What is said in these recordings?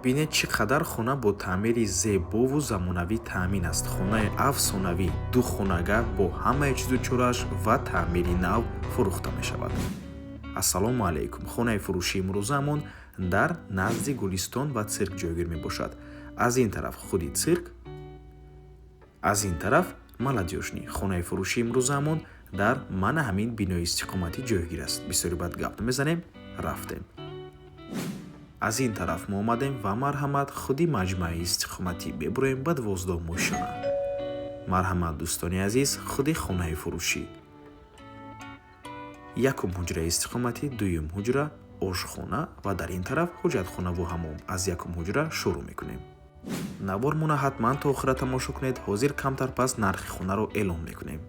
Бинед, чӣ қадар хона бо таъмири зебову замонавӣ таъмин аст. Хонаи афсонавӣ, ду хонага бо ҳамаи чизу чорааш ва таъмири нав фурӯхта мешавад. Ассалому алайкум! Хонаи фурӯшии имрӯзаамон дар назди Гулистон ва цирк ҷойгир мебошад. Аз ин тараф худи цирк, аз ин тараф Молодёжный. Хонаи фурӯшии имрӯзаамон дар мана ҳамин бинои истиқоматӣ ҷойгир аст. Бисёри баъд гап намезанем, рафтем. Аз ин тараф мо омадем ва марҳамат, худи маҷмӯаи истиқоматӣ. Мебуроем ба 12-ум ошёна. Марҳамат, дӯстони азиз, худи хонаи фурӯшӣ: якум ҳуҷраи истиқоматӣ, дуюм ҳуҷра, ошхона ва дар ин тараф ҳуҷатхонаву ҳамом. Аз якум ҳуҷра шурӯъ мекунем. Навормона ҳатман то охира тамошо кунед. Ҳозир камтар пас нархи хонаро эълон мекунем.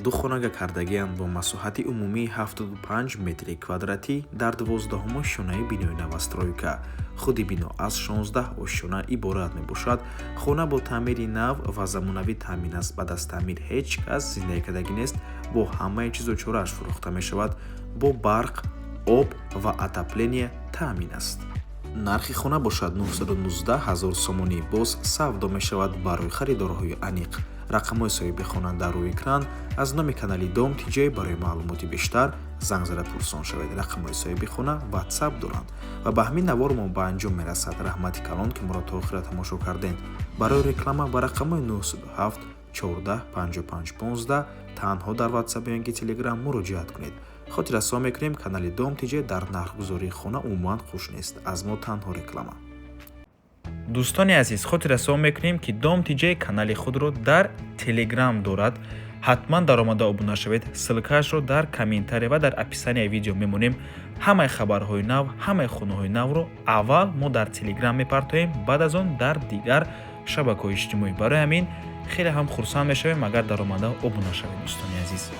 Ду хонага кардагианд бо масоҳати умумии 75 метри квадратӣ дар 12-ум ошёнаи бинои новостройка. Худи бино аз 16 ошёна иборат мебошад. Хона бо таъмири нав ва замонавӣ таъмин аст. Баъд аз таъмир ҳеҷ кас зиндагӣ кардагӣ нест. Бо ҳамаи чизу чорааш фурӯхта мешавад. Бо барқ, об ва отопление таъмин аст. Нархи хона бошад 919 ҳазор сомонӣ, боз савдо мешавад. Барои харидорҳои аниқ рақамҳои соҳиби хона дар рӯи экран. Аз номи канали Дом Тиҷай барои маълумоти бештар занг зада пурсон шавед. Рақамҳои соҳиби хона Ватсап доранд. Ва ба ҳамин навор мо ба анҷом мерасад. Раҳмати калон, ки моро то охира тамошо кардем. Барои реклама ба рақамҳои 907 14 55 15 танҳо дар Ватсап ё ки Телеграм муроҷиат кунед. Хотиррасон мекунем, канали Дом Тиҷай дар нархгузории хона умуман хуш нест. Аз мо танҳо реклама. Дӯстони азиз, хотиррасон мекунем, ки Дом Тиҷай канали худро дар Телеграм дорад. Ҳатман даромада обуна шавед. Ссылка ашро дар комментария ва дар описания видео мемонем. Ҳамаи хабарҳои нав, ҳамаи хонаҳои навро аввал мо дар Телеграм мепартоем, баъд аз он дар дигар шабакаҳои иҷтимоӣ. Барои ҳамин хеле ҳам хурсанд мешавем, агар даромада обуна шавед, дӯстони азиз.